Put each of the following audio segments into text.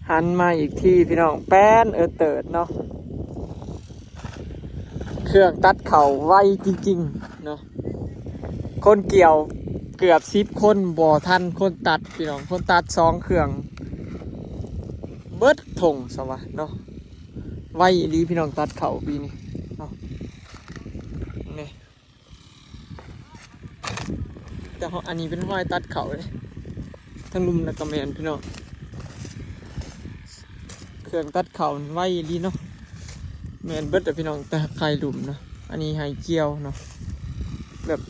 ຫັນມາອີກທີພີ່ນ້ອງ ແປ້ນເອີເຕີດເນາະ ເຄື່ອງຕັດເຂົ້າໄວຈິງໆເນາະ ຄົນກ່ຽວເກືອບສິບຄົນບໍ່ທັນຄົນຕັດພີ່ນ້ອງ ຄົນຕັດສອງເຄື່ອງເບິດທົ່ງຊະວ່າເນາະ ໄວອີ່ຫຼີພີ່ນ້ອງ ຕັດເຂົ້າປີນີ້ເນາະ ນີ້ ແຕ່ເຮົາ ອັນນີ້ເປັນຮອຍຕັດເຂົ້າເດ້ ທາງລຸ່ມນັ້ນກໍແມ່ນພີ່ນ້ອງ ເຄື່ອງຕັດເຂົ້າໄວອີ່ຫຼີເນາະ ແມ່ນເບິດແຫຼະພີ່ນ້ອງ ແຕ່ໄຂ່ລຸ່ມເນາະ ອັນນີ້ໄຮ່ກ່ຽວເນາະ ແບບ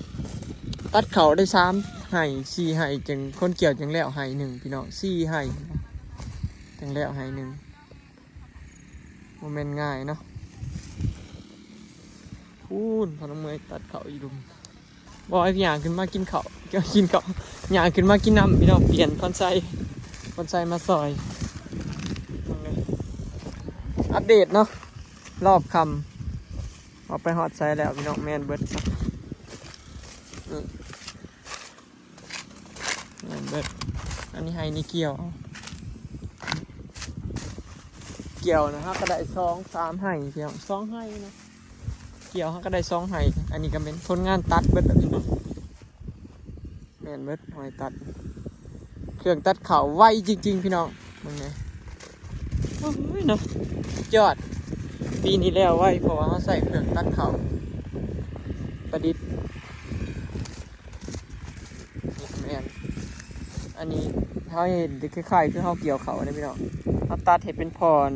ຕັດເຂົ້າໄດ້ສາມໄຮ່ ສີ່ໄຮ່ ຈຶ່ງ ຄົນກ່ຽວຈຶ່ງແລ້ວໄຮ່ໜຶ່ງພີ່ນ້ອງ ສີ່ໄຮ່ ຈຶ່ງແລ້ວໄຮ່ໜຶ່ງ ບໍ່ແມ່ນງ່າຍເນາະ ພຸ້ນ ພໍ່ນ້ອງເມຍຕັດເຂົ້າຢູ່ລຸ່ມ ບໍ່ໃຫ້ຍ່າງຂຶ້ນມາກິນເຂົ້າ ກິນເຂົ້າ ຍ່າງຂຶ້ນມາກິນນ້ຳ ພີ່ນ້ອງ ປ່ຽນຄອນໄຊ ຄອນໄຊມາຊ່ອຍ ອັບເດດເນາະ ຮອບຄ່ຳ ວ່າໄປຮອດໃສແລ້ວ ພີ່ນ້ອງ ແມ່ນເບິດ ນີ້ ແມ່ນເບິດ ອັນນີ້ໄຮ່ນີ້ກ່ຽວ ກ່ຽວນະ ເຮົາກໍໄດ້ສອງສາມໄຮ່ ພີ່ນ້ອງ ສອງໄຮ່ນະ ກ່ຽວເຮົາກໍໄດ້ສອງໄຮ່ ອັນນີ້ກໍແມ່ນຄົນງານຕັດເບິດແລ້ວ ພີ່ນ້ອງ ແມ່ນເບິດ ຮອຍຕັດ ເຄື່ອງຕັດເຂົ້າໄວຈິງໆ ພີ່ນ້ອງ ເບິ່ງແໜ່ ໂອ້ຍເນາະ ຍອດ ປີນີ້ແລ້ວໄວ ເພາະວ່າເຮົາໃຊ້ເຄື່ອງຕັດເຂົ້າປະດິດ ແມ່ນ ອັນນີ້ເຮົາເຮັດຄ້າຍໆຄືເຮົາກ່ຽວເຂົ້ານະພີ່ນ້ອງ ເຮົາຕັດໃຫ້ເປັນທ່ອນ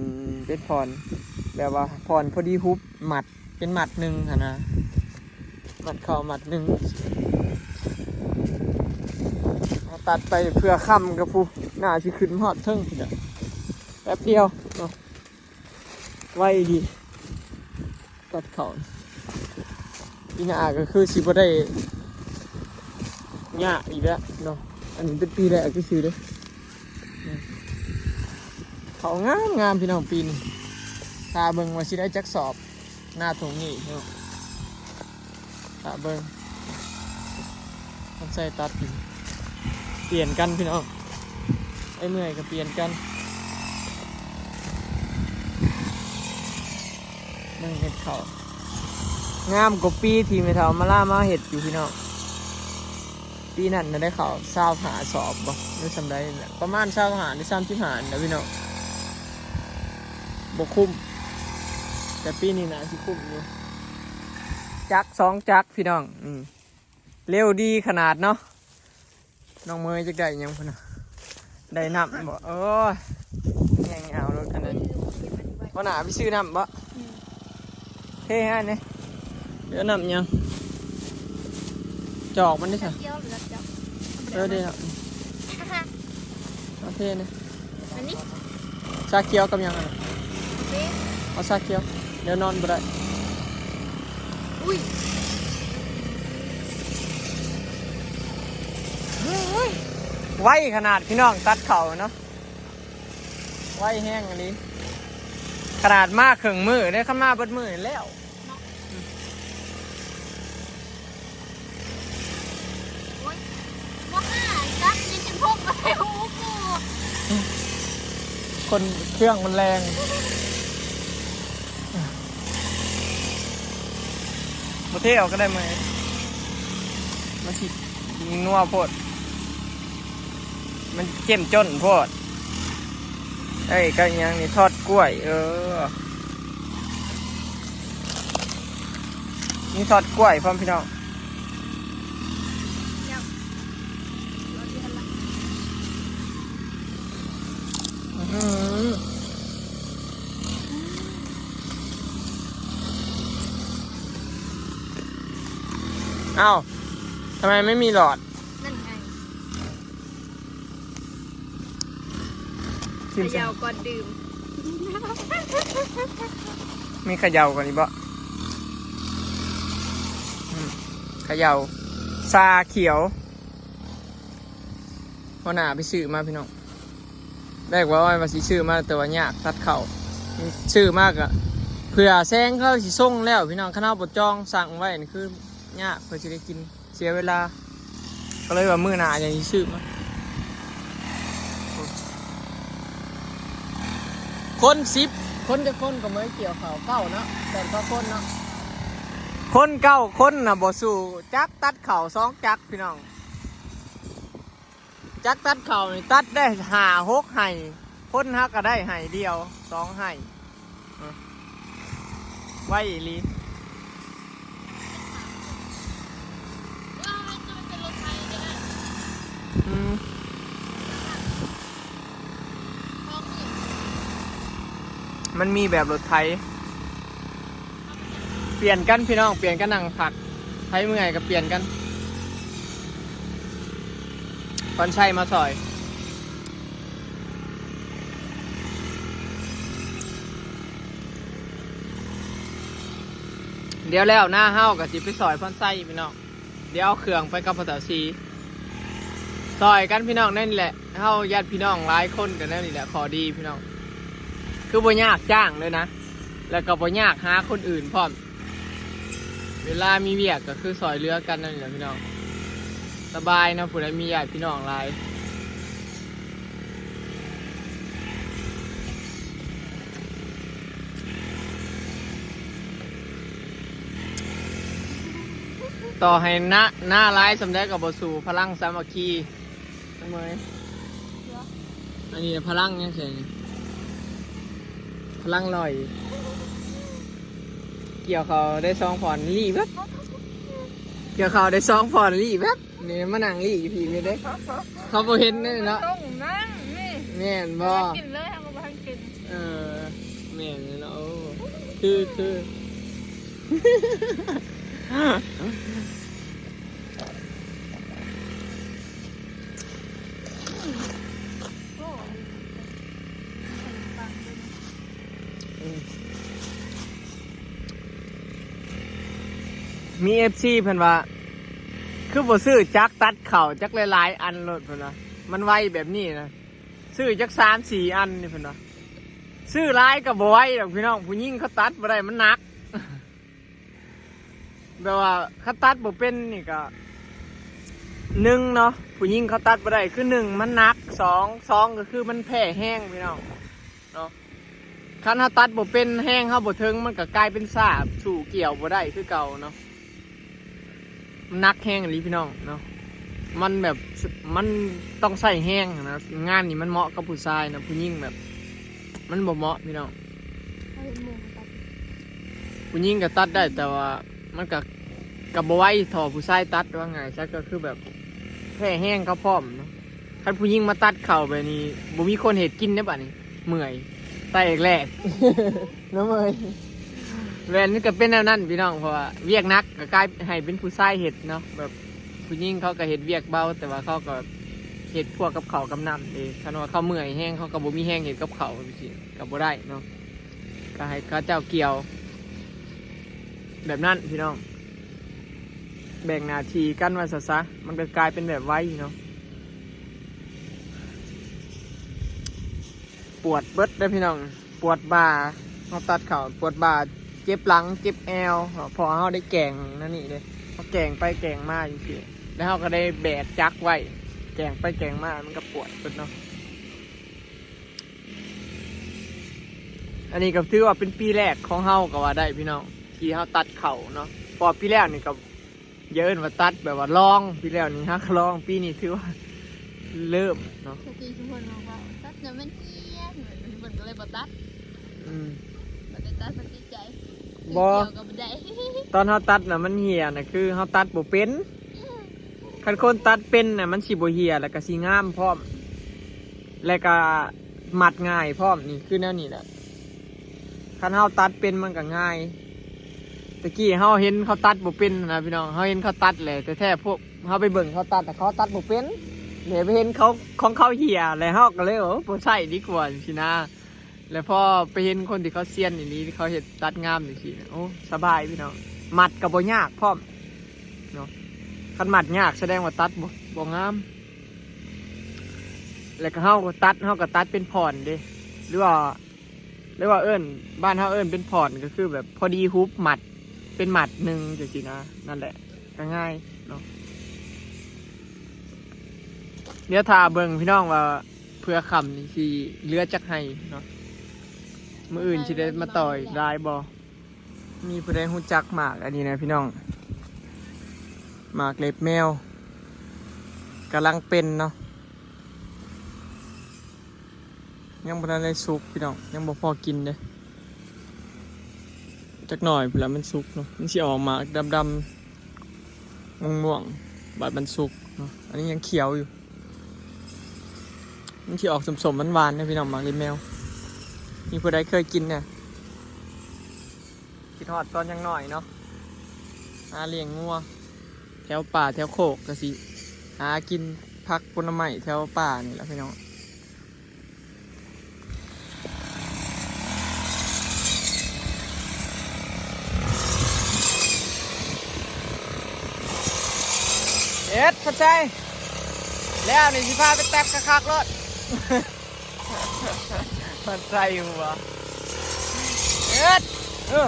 ເປັນທ່ອນ ແບບວ່າທ່ອນພໍດີຮຸບ ມັດເປັນມັດໜຶ່ງຫັ້ນນະ ມັດເຂົ້າມັດໜຶ່ງ ເຮົາຕັດໄປເພື່ອຄ້ຳກັບຜູ້ ໜ້າຊິຂຶ້ນຮອດເທິງພຸ້ນແຫຼະ ແປັບດຽວເນາະ ໄວດີ ຕັດເຂົ້າ ປີໜ້າກໍຄືຊິບໍ່ໄດ້ຍາກອີກແລ້ວເນາະ ອັນນີ້ເປັນປີແລກຊື່ໆເດ້ ເຂົ້າງາມໆ ພີ່ນ້ອງ ປີນີ້ ຖ້າເບິ່ງວ່າຊິໄດ້ຈັກສອບ ໜ້າທົ່ງນີ້ເນາະ ຖ້າເບິ່ງ ມັນໃສ່ຕັດຢູ່ ປ່ຽນກັນພີ່ນ້ອງ ໄອ້ເມື່ອຍກໍປ່ຽນກັນ ເບິ່ງເຮັດເຂົ້າ ງາມກວ່າປີທີ່ແມ່ເຖົ້າມາລາມາເຮັດຢູ່ພີ່ນ້ອງ ປີນັ້ນນະໄດ້ເຂົ້າຊາວຫ້າສອບບໍ່ ຫຼືສ່ຳໃດນີ້ແຫຼະ ປະມານຊາວຫ້າ ຫຼືສາມສິບຫ້ານີ້ແຫຼະພີ່ນ້ອງ ບໍ່ຄຸ້ມ ແຕ່ປີນີ້ໜ້າຊິຄຸ້ມຢູ່ ຈັກສອງຈັກພີ່ນ້ອງ ອືມ ເລັວດີຂະໜາດເນາະ ນ້ອງເມຍຈັກໄດ້ຫຍັງພຸ້ນນະ ໄດ້ນ້ຳບໍ່ ໂອ້ຍ ແຮງຍາວໂລດອັນນັ້ນ ຫົວໜ້າໄປຊື້ນ້ຳບໍ່ ເທໃຫ້ແດ່ ເອົານ້ຳຫຍັງ ຈອກມັນເດ້ຊະ ເອີ ເດ້ເນາະ ໂອເຄນີ້ ອັນນີ້ ຊາຂຽວກັບຫຍັງຫັ້ນນະ ໂອເຄ ເອົາຊາຂຽວ ດຽວນອນບໍ່ໄດ້ ອຸ້ຍ ເຮີ້ຍ ໄວຂະໜາດພີ່ນ້ອງ ຕັດເຂົ້າເນາະ ໄວແຮງອີ່ຫຼີ ຂະໜາດມາເຄິ່ງມື້ເດ້ ຄັນມາເບິດມື້ແລ້ວ ເນາະ ອືມ ໂອ້ຍ ບໍ່ຫາຈັບ ຍັງຈະພົກມາໃສ່ຫູກູ ຄົນເຄື່ອງມັນແລງ ບໍ່ເທອອກກໍໄດ້ເມຍ ມັນຊິນົວໂພດ ມັນເຈ້ມຈົນໂພດ ເອີຍ ກັບຫຍັງນີ້ ທອດກ້ວຍ ເອີ ມີທອດກ້ວຍພ້ອມພີ່ນ້ອງ ອື ອ້າວ ທຳໄມໄມ່ມີຫຼອດ? ນັ້ນໄງ ຂະເຍົາກ່ອນດື່ມ ມີຂະເຍົາກ່ອນອີກບໍ່? ອືມ ຂະເຍົາ ຊາຂຽວ ຫົວໜ້າໄປຊື້ມາພີ່ນ້ອງ ແລກວ່າ ວ່າຊິຊື້ມາ ແຕ່ວ່າຍາກຕັດເຂົ້າ ຊື້ມາກະເພື່ອແຊງເຂົາຊິສົ່ງແລ້ວພີ່ນ້ອງ ຄັນເຮົາບໍ່ຈອງສັ່ງໄວ້ນີ້ຄືຍາກ ເພື່ອຊິໄດ້ກິນ ເສຍເວລາ ກໍເລີຍວ່າມື້ໜ້າຈັ່ງຊິຊື້ມາ. ຄົນສິບ ຄົນຈັກຄົນກໍເມີກ່ຽວເຂົ້າ ເກົ້າເນາະ ແປດເກົ້າຄົນເນາະ ຄົນເກົ້າຄົນນະ ບໍ່ສູ້ຈັກຕັດເຂົ້າສອງຈັກພີ່ນ້ອງ. ຈັກຕັດເຂົ້ານີ້ຕັດໄດ້ຫ້າຫົກໄຮ່ ຄົນຫາກໍໄດ້ໄຮ່ດຽວສອງໄຮ່ ເອີ ໄວອີ່ຫຼີ. ອືມ ມັນມີແບບລົດໄຖ ປ່ຽນກັນພີ່ນ້ອງ ປ່ຽນກັນນັ່ງພັກ ໃຜເມື່ອຍກໍປ່ຽນກັນ. ພອນໄຊມາຊ່ອຍ ດຽວແລ້ວນາເຮົາກໍຊິໄປຊ່ອຍພອນໄຊພີ່ນ້ອງ. ດຽວເອົາເຄື່ອງໄປກັບພໍ່ເຖົ້າສີ ຊ່ອຍກັນພີ່ນ້ອງ. ແນວນີ້ແຫຼະ ເຮົາຍາດພີ່ນ້ອງຫຼາຍຄົນກໍແນວນີ້ແຫຼະ ຂໍ້ດີພີ່ນ້ອງ ຄືບໍ່ຍາກຈ້າງເລີຍນະ ແລ້ວກໍບໍ່ຍາກຫາຄົນອື່ນພ້ອມ. ເວລາມີວຽກກໍຄືຊ່ອຍເຫຼືອກັນນັ້ນແຫຼະພີ່ນ້ອງ ສະບາຍເນາະ ຜູ້ໃດມີຍາດພີ່ນ້ອງຫຼາຍ. ຕໍ່ໃຫ້ນາ ນາຫຼາຍສ່ຳໃດກໍບໍ່ສູ້ພະລັງສາມັກຄີ. ນ້ອງເມຍ ອັນນີ້ພະລັງຫຍັງຊັ້ນ ພະລັງລອຍ ກ່ຽວເຂົ້າໄດ້ສອງຜ່ອນລີ້ແວັບ ກ່ຽວເຂົ້າໄດ້ສອງຜ່ອນລີ້ແວັບ. ນີ້ມານັ່ງລີ້ຢູ່ພີ້ແມ່ນເດ້ ເຂົາບໍ່ເຫັນເດ້ເນາະ ຕ້ອງນັ່ງນີ້ ແມ່ນບໍ່? ກິນເລີຍ ເຮົາກໍບໍ່ທັນກິນ. ເອີ ແມ່ນເນາະ ໂອ້ ຄື ຄື ມີເອັຟຊີເພິ່ນວ່າ ຄືບໍ່ຊື້ຈັກຕັດເຂົ້າຈັກຫຼາຍໆອັນໂລດ ເພິ່ນວ່າ ມັນໄວແບບນີ້ນະ ຊື້ຈັກສາມສີ່ອັນນີ້ ເພິ່ນວ່າ. ຊື້ຫຼາຍກໍບໍ່ໄວດອກພີ່ນ້ອງ ຜູ້ຍິງເຂົາຕັດບໍ່ໄດ້ ມັນໜັກ. ແບບວ່າຄັນຕັດບໍ່ເປັນນີ້ກໍ ໜຶ່ງເນາະ ຜູ້ຍິງເຂົາຕັດບໍ່ໄດ້ ຄື ໜຶ່ງ ມັນໜັກ ສອງ ສອງ ກໍຄືມັນແພ້ແຮງພີ່ນ້ອງເນາະ. ຄັນເຮົາຕັດບໍ່ເປັນ ແຮງເຮົາບໍ່ເຖິງ ມັນກໍກາຍເປັນຊ້າ ສູ້ກ່ຽວບໍ່ໄດ້ຄືເກົ່າເນາະ. ມັນໜັກແຮງອີ່ຫຼີພີ່ນ້ອງເນາະ ມັນແບບ ມັນຕ້ອງໃຊ້ແຮງນະ. ງານນີ້ມັນເໝາະກັບຜູ້ຊາຍນະ ຜູ້ຍິງແບບ ມັນບໍ່ເໝາະພີ່ນ້ອງ. ເຮົາເຫັນໝູ່ເຂົາຕັດ ຜູ້ຍິງກໍຕັດໄດ້ ແຕ່ວ່າມັນກໍ ກໍບໍ່ໄວທໍ່ຜູ້ຊາຍຕັດ ວ່າງ່າຍຊະ ກໍຄືແບບແພ້ແຮງເຂົາພ້ອມເນາະ. ຄັນຜູ້ຍິງມາຕັດເຂົ້າແບບນີ້ ບໍ່ມີຄົນເຮັດກິນເດ້ບາດນີ້ ເມື່ອຍ ແຕກແຫຼກ ເນາະເມື່ອຍ. ແມ່ນ ມັນກໍເປັນແນວນັ້ນພີ່ນ້ອງ ເພາະວ່າວຽກໜັກກໍກາຍໃຫ້ເປັນຜູ້ຊາຍເຮັດເນາະ ແບບຜູ້ຍິງເຂົາກໍເຮັດວຽກເບົາ ແຕ່ວ່າເຂົາກໍເຮັດພວກກັບເຂົ້າກັບນ້ຳເດ້. ຄັນວ່າເຂົາເມື່ອຍແຮງ ເຂົາກໍບໍ່ມີແຮງເຮັດກັບເຂົ້າຈັ່ງຊີ້ ກໍບໍ່ໄດ້ເນາະ ກໍໃຫ້ເຂົາເຈົ້າກ່ຽວແບບນັ້ນພີ່ນ້ອງ ແບ່ງໜ້າທີ່ກັນວ່າຊັ້ນຊະ ມັນກໍກາຍເປັນແບບໄວເນາະ. ປວດເບິດເດີພີ່ນ້ອງ ປວດບ່າ ເຮົາຕັດເຂົ້າປວດບ່າ ເຈັບຫຼັງ ເຈັບແອວ ເພາະເຮົາໄດ້ແກ່ງນັ້ນນີ້ເດ້ ເຮົາແກ່ງໄປແກ່ງມາຈັ່ງຊີ້ ແລ້ວເຮົາກໍໄດ້ແບກຈັກໄວ້ ແກ່ງໄປແກ່ງມາ ມັນກໍປວດເບິດເນາະ. ອັນນີ້ກໍຖືວ່າເປັນປີແລກຂອງເຮົາກໍວ່າໄດ້ພີ່ນ້ອງ ທີ່ເຮົາຕັດເຂົ້າເນາະ ເພາະວ່າປີແລ້ວນີ້ກໍ ຢ່າເອີ້ນວ່າຕັດ ແບບວ່າລອງ ປີແລ້ວນີ້ຮັກລອງ ປີນີ້ຖືວ່າເລີ່ມເນາະ. ແຕ່ທີ່ຊຸມເພິ່ນບອກວ່າຕັດແລ້ວມັນຮຽງ ເພິ່ນກໍເລີຍບໍ່ຕັດ. ອືມ ບໍ່ໄດ້ຕັດ ມັນຕິດໃຈ ບໍ່ ບໍ່ໄດ້ ຕອນເຮົາຕັດນະມັນຮຽງນະ ຄືເຮົາຕັດບໍ່ເປັນ. ຄັນຄົນຕັດເປັນນະ ມັນຊິບໍ່ຮຽງ ແລ້ວກໍຊິງາມພ້ອມ ແລ້ວກໍມັດງ່າຍພ້ອມ ນີ້ຄືແນວນີ້ແຫຼະ. ຄັນເຮົາຕັດເປັນມັນກໍງ່າຍ. ແຕ່ກີ້ເຮົາເຫັນເຂົາຕັດບໍ່ເປັນນະພີ່ນ້ອງ ເຮົາເຫັນເຂົາຕັດແຫຼະ ແຕ່ແທ້ພວກເຮົາໄປເບິ່ງເຂົາຕັດ ແຕ່ເຂົາຕັດບໍ່ເປັນ ແລ້ວໄປເຫັນເຂົາ ຂອງເຂົາເຫຍ ແລ້ວເຮົາກໍເລີຍ ໂອ້ ບໍ່ໃຊ້ດີກວ່າ ຈັ່ງຊີ້ນະ. ແລ້ວພໍໄປເຫັນຄົນທີ່ເຂົາຊຽນອີ່ຫຼີ ທີ່ເຂົາເຮັດຕັດງາມຈັ່ງຊີ້ນະ ໂອ້ ສະບາຍພີ່ນ້ອງ ມັດກໍບໍ່ຍາກພ້ອມເນາະ. ຄັນມັດຍາກສະແດງວ່າຕັດບໍ່ ບໍ່ງາມ. ແລ້ວກໍເຮົາກໍຕັດ ເຮົາກໍຕັດເປັນຜ່ອນເດ້ ຫຼືວ່າ ຫຼືວ່າເອີ້ນ ບ້ານເຮົາເອີ້ນເປັນຜ່ອນ ກໍຄືແບບພໍດີຫຸບມັດ ເປັນມັດໜຶ່ງຈັ່ງຊີ້ນະ. ນັ້ນແຫຼະ ກໍງ່າຍເນາະ. ດຽວຖ້າເບິ່ງພີ່ນ້ອງວ່າເຜື່ອຄ່ຳນີ້ຊິເຫຼືອຈັກໄຮ່ເນາະ. ມື້ອື່ນຊິໄດ້ມາຕໍ່ອີກຫຼາຍບໍ່? ມີຜູ້ໃດຮູ້ຈັກໝາກອັນນີ້ແດ່ພີ່ນ້ອງ? ໝາກເລັບແມວ ກຳລັງເປັນເນາະ ຍັງບໍ່ທັນໄດ້ສຸກພີ່ນ້ອງ ຍັງບໍ່ພໍກິນເດ້. ຈັກໜ້ອຍພຸ້ນລະມັນສຸກເນາະ ມັນຊິອອກໝາກດຳໆ ມ່ວງໆ ບາດມັນສຸກເນາະ. ອັນນີ້ຍັງຂຽວຢູ່ ມັນຊິອອກສົ້ມໆ ຫວານໆ ເດ້ພີ່ນ້ອງ ໝາກເລັບແມວ. ມີຜູ້ໃດເຄີຍກິນແດ່? ຄິດຮອດຕອນຍັງນ້ອຍເນາະ ຫາລ້ຽງງົວແຖວປ່າແຖວໂຄກ ກະຊິຫາກິນຜັກຜົນລະໄມ້ແຖວປ່ານີ້ລະພີ່ນ້ອງ. ເຮັດ ພັດໄຊ ແລ້ວນີ້ຊິພາໄປແຕັບຄັກໆໂລດ ພັດໄຊຫົວ ເຮັດ ເອີ.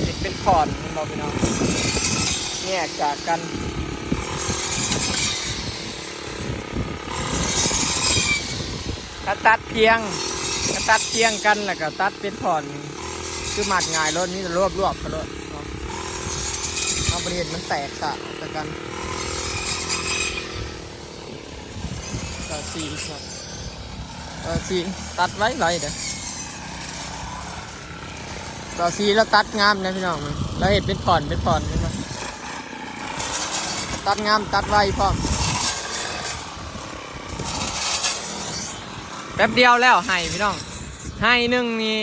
ເຮັດເປັນທ່ອນ ເຫັນບໍ່ພີ່ນ້ອງ? ແຍກຈາກກັນ. ຖ້າຕັດພຽງ ຖ້າຕັດພຽງກັນ ແລ້ວກໍຕັດເປັນທ່ອນ ຄືມັດງ່າຍໂລດ ມີແຕ່ລວບໆເອົາໂລດເນາະ. ເຮົາບໍ່ໄດ້ເຮັດມັນແຕກສະໃສ່ກັນ. ຕໍ່ສີ່ເນາະ ຕໍ່ສີ່ ຕັດໄວໆເດີ້. ຕໍ່ສີ່ລາວຕັດງາມນະພີ່ນ້ອງ ລາວເຮັດເປັນທ່ອນເປັນທ່ອນເຫັນບໍ່? ຕັດງາມ ຕັດໄວພ້ອມ. ແປັບດຽວແລ້ວໄຮ່ພີ່ນ້ອງ ໄຮ່ໜຶ່ງນີ້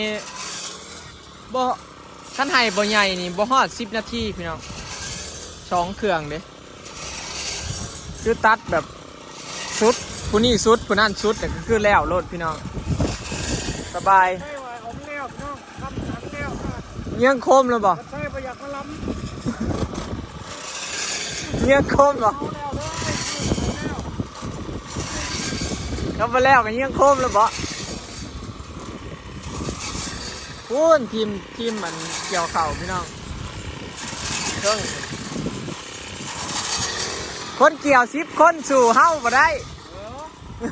ບໍ່ ຄັນໄຮ່ບໍ່ໃຫຍ່ນີ້ບໍ່ຮອດສິບນາທີພີ່ນ້ອງ ສອງເຄື່ອງເດ້. ຄືຕັດແບບສຸດ ຜູ້ນີ້ສຸດ ຜູ້ນັ້ນສຸດ ແລ້ວກໍຄືແລ້ວໂລດພີ່ນ້ອງ ສະບາຍ. ໃຊ້ວ່າເອົາແລ້ວພີ່ນ້ອງ ຄຳສັນແລ້ວ ເງື້ອງໂຄມແລ້ວບໍ່? ໃຊ້ບໍ່ຢາກມາລຳ ເງື້ອງໂຄມບໍ່? ເອົາແລ້ວເລີຍ ເອົາແລ້ວ ຄັນບໍ່ແລ້ວກໍເງື້ອງໂຄມແລ້ວບໍ່? ພຸ້ນ ທີມ ທີມອັນກ່ຽວເຂົ້າພີ່ນ້ອງ ເທິງ ຄົນກ່ຽວສິບຄົນສູ້ເຮົາບໍ່ໄດ້. ເອີ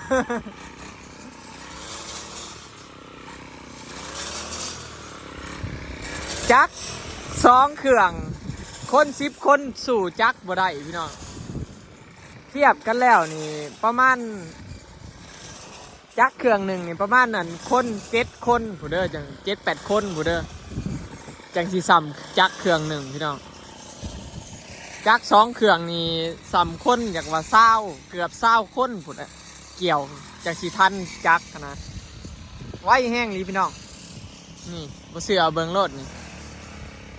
ຈັກສອງເຄື່ອງ ຄົນສິບຄົນສູ້ຈັກບໍ່ໄດ້ພີ່ນ້ອງ. ທຽບກັນແລ້ວນີ້ປະມານ ຈັກເຄື່ອງໜຶ່ງນີ້ປະມານອັນ ຄົນເຈັດຄົນພຸ້ນເດີ້ ຈັ່ງເຈັດແປດຄົນພຸ້ນເດີ້ ຈັ່ງຊິສ່ຳຈັກເຄື່ອງໜຶ່ງພີ່ນ້ອງ. ຈັກສອງເຄື່ອງນີ້ສ່ຳຄົນ ຢາກວ່າຊາວ ເກືອບຊາວຄົນພຸ້ນແຫຼະ ກ່ຽວຈັ່ງຊິທັນຈັກຫັ້ນນະ. ໄວແຮງອີ່ຫຼີພີ່ນ້ອງ. ນີ້ ບໍ່ເຊື່ອເອົາເບິ່ງໂລດນີ້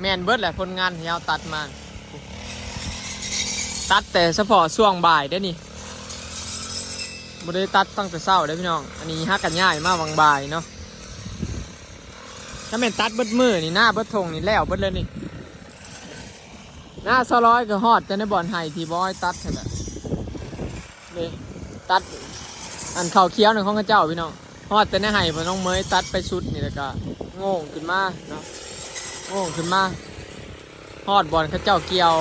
ແມ່ນເບິດແຫຼະຜົນງານທີ່ເຮົາຕັດມາ. ຕັດແຕ່ສະເພາະຊ່ວງບ່າຍເດ້ນີ້ ບໍ່ໄດ້ຕັດຕັ້ງແຕ່ເຊົ້າເດ້ພີ່ນ້ອງ. ອັນນີ້ຫາກະຍ້າຍມາຫວ່າງບ່າຍເນາະ. ຖ້າແມ່ນຕັດເບິດມື້ນີ້ ນາເບິດທົ່ງນີ້ແລ້ວເບິດເລີຍນີ້. ນາຊາວລອຍກໍຮອດແຕ່ໃນບ່ອນໄຮ່ທີ່ບ່າວອ້ອຍຕັດຫັ້ນແຫຼະ. ນີ້ ຕັດອັນເຂົ້າຂຽວນັ້ນຂອງເຂົາເຈົ້າພີ່ນ້ອງ. ຮອດແຕ່ໃນໄຮ່ພໍ່ນ້ອງເໝີຍຕັດໄປຊຸດນີ້ ແລ້ວກະໂງ່ງຂຶ້ນມາເນາະ ໂງ່ງຂຶ້ນມາ ຮອດບ່ອນເຂົາເຈົ້າກ່ຽວ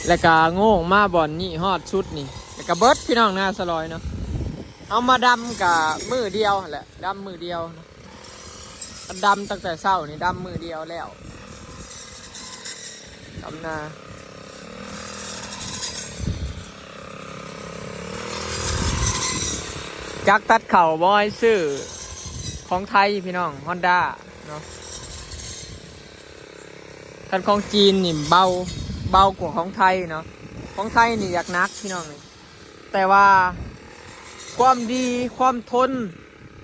ແລ້ວກະໂງ່ງມາບ່ອນນີ້ ຮອດຊຸດນີ້ ແລ້ວກະເບິດພີ່ນ້ອງ ນາຊາວລອຍເນາະ. ເຮົາມາດຳກະມື້ດຽວຫັ້ນແຫຼະ ດຳມື້ດຽວເນາະ. ອັນດຳຕັ້ງແຕ່ເຊົ້ານີ້ ດຳມື້ດຽວແລ້ວ ດຳນາ. ຈັກຕັດເຂົ້າບ່າວອ້ອຍຊື້ຂອງໄທພີ່ນ້ອງ ຮອນດ້າເນາະ. ຄັນຂອງຈີນນີ້ເບົາ ເບົາກວ່າຂອງໄທເນາະ. ຂອງໄທນີ້ຢາກໜັກພີ່ນ້ອງນີ້ ແຕ່ວ່າຄວາມດີ ຄວາມທົນ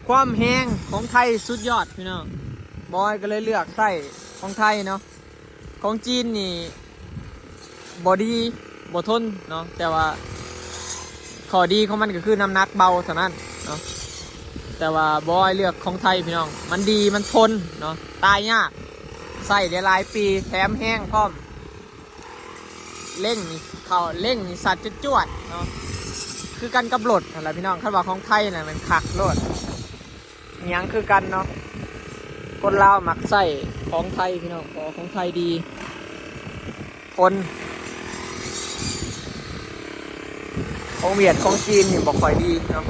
ຄວາມແຮງຂອງໄທສຸດຍອດພີ່ນ້ອງ. ບ່າວອ້ອຍກໍເລີຍເລືອກໃຊ້ຂອງໄທເນາະ. ຂອງຈີນນີ້ບໍ່ດີ ບໍ່ທົນເນາະ ແຕ່ວ່າຂໍ້ດີຂອງມັນກໍຄືນ້ຳໜັກເບົາເທົ່ານັ້ນເນາະ. ແຕ່ວ່າບໍ່ໃຫ້ເລືອກຂອງໄທພີ່ນ້ອງ ມັນດີ ມັນທົນເນາະ ຕາຍຍາກ ໃຊ້ໄດ້ຫຼາຍປີ ແຖມແຮງພ້ອມ ເລັ່ງນີ້ເຂົ້າ ເລັ່ງນີ້ສັດຈວດໆເນາະ ຄືກັນກັບລົດຫັ້ນລະພີ່ນ້ອງ. ຄັນວ່າຂອງໄທນະແມ່ນຄັກໂລດ ຫຍັງຄືກັນເນາະ ຄົນລາວມັກໃຊ້ຂອງໄທພີ່ນ້ອງ ເພາະວ່າຂອງໄທດີ ຄົນ ຂອງຫວຽດຂອງຈີນນີ້ບໍ່ຄ່ອຍດີເນາະ.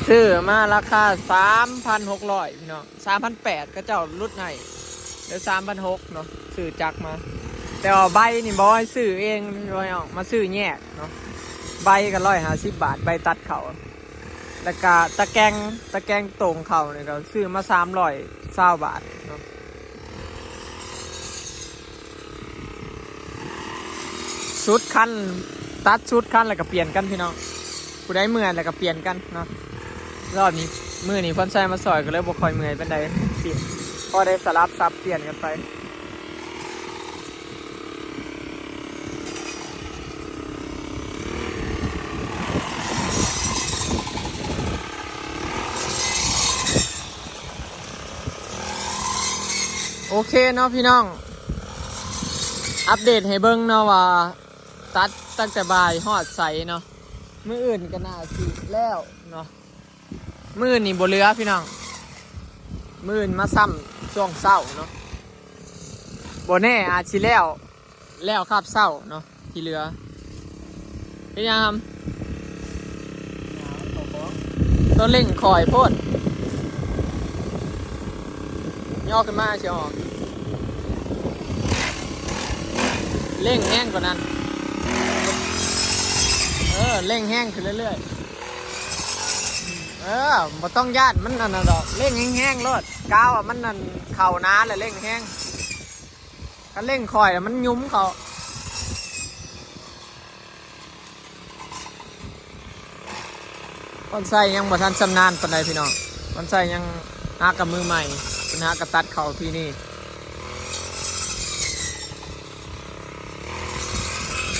ຊື້ມາລາຄາສາມພັນຫົກຮ້ອຍພີ່ນ້ອງ ສາມພັນແປດ ເຂົາເຈົ້າຫຼຸດໃຫ້ ເຫຼືອສາມພັນຫົກເນາະ ຊື້ຈັກມາ. ແຕ່ວ່າໃບນີ້ບໍ່ໃຫ້ຊື້ເອງພີ່ນ້ອງ ມາຊື້ແຍກເນາະ. ໃບກໍຮ້ອຍຫ້າສິບບາດ ໃບຕັດເຂົ້າ ແລ້ວກະຕະແກງ ຕະແກງໂຕ່ງເຂົ້ານີ້ກໍຊື້ມາສາມຮ້ອຍຊາວບາດເນາະ. ສຸດຄັນ ຕັດສຸດຄັນແລ້ວກໍປ່ຽນກັນພີ່ນ້ອງ ຜູ້ໃດເມື່ອຍແລ້ວກໍປ່ຽນກັນເນາະ. ລອບນີ້ ມື້ນີ້ພອນໄຊມາຊ່ອຍກໍເລີຍບໍ່ຄ່ອຍເມື່ອຍປານໃດ ປ່ຽນ ພໍໄດ້ສະຫຼັບສັບປ່ຽນກັນໄປ. ໂອເຄເນາະພີ່ນ້ອງ ອັບເດດໃຫ້ເບິ່ງເນາະວ່າ ຕັດຕັ້ງແຕ່ບ່າຍຮອດໃສເນາະ. ມື້ອື່ນກໍໜ້າຊິແລ້ວເນາະ ມື້ນີ້ບໍ່ເຫຼືອພີ່ນ້ອງ ມື້ອື່ນມາຊ້ຳຊ່ວງເຊົ້າເນາະ ບໍ່ແນ່ອາດຊິແລ້ວ ແລ້ວຄາບເຊົ້າເນາະ ທີ່ເຫຼືອ. ເຮັດຫຍັງຫຳ? ຕົວເລັ່ງຂ້ອຍໂພດ ຍໍຂຶ້ນມາຊິອອກ ເລັ່ງແຮງກວ່ານັ້ນ ເອີ ເລັ່ງແຮງຂຶ້ນເລື້ອຍໆ ເອີ ບໍ່ຕ້ອງຢ້ານມັນອັນນັ້ນດອກ ເລັ່ງແຮງໆໂລດ ກາວວ່າມັນນັ້ນເຂົ້ານາແລ້ວເລັ່ງແຮງ ຄັນເລັ່ງຂ້ອຍມັນຫຍຸມເຂົ້າ. ພອນໄຊຍັງບໍ່ທັນຊຳນານປານໃດພີ່ນ້ອງ ພອນໄຊຍັງຫາກັບມືໃໝ່ ເພິ່ນຫາກັບຕັດເຂົ້າປີນີ້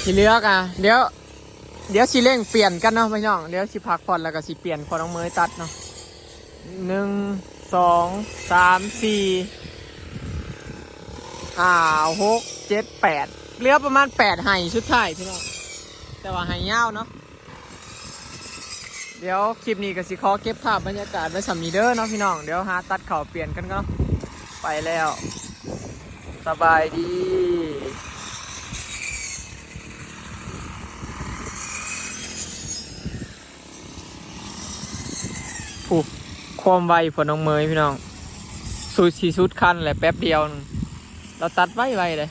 ທີ່ເຫຼືອກະ ດຽວ ດຽວຊິເລັ່ງປ່ຽນກັນເນາະພີ່ນ້ອງ ດຽວຊິພັກຜ່ອນແລ້ວກໍຊິປ່ຽນ ພໍນ້ອງເມຍຕັດເນາະ. ໜຶ່ງ ສອງ ສາມ ສີ່ ຫ້າ ຫົກ ເຈັດ ແປດ ເຫຼືອປະມານແປດໄຮ່ສຸດທ້າຍພີ່ນ້ອງ ແຕ່ວ່າໄຮ່ຍາວເນາະ. ດຽວຄລິບນີ້ກໍຊິຂໍເກັບພາບບັນຍາກາດໄວ້ສ່ຳນີ້ເດີເນາະພີ່ນ້ອງ ດຽວຫາຕັດເຂົ້າປ່ຽນກັນເນາະ ໄປແລ້ວ ສະບາຍດີ. ຜູ້ ຄວາມໄວຂອງນ້ອງເມຍພີ່ນ້ອງ ສຸດ ຊິສຸດຄັນແຫຼະ ແປັບດຽວໜຶ່ງ ລາວຕັດໄວໆເດ້.